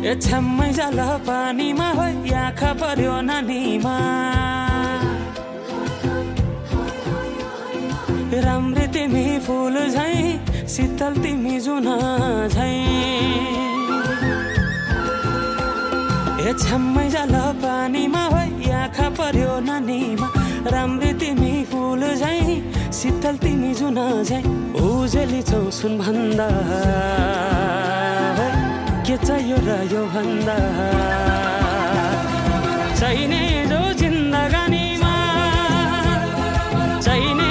ए छ्याम्मै जाल पानीमा हो आँखा पर्यो नानीमा राम्री तिमी फुल झैं शीतल तिमी जुना झैं ए छ्याम्मै जाल पानीमा हो आँखा पर्यो नानीमा राम्री तिमी फुल झैं शीतल तिमी जुना झैं उजेली छौ सुन भन्दा के चाहियो र यो भन्दा चाहिने जो जिन्दगानीमा चाहिने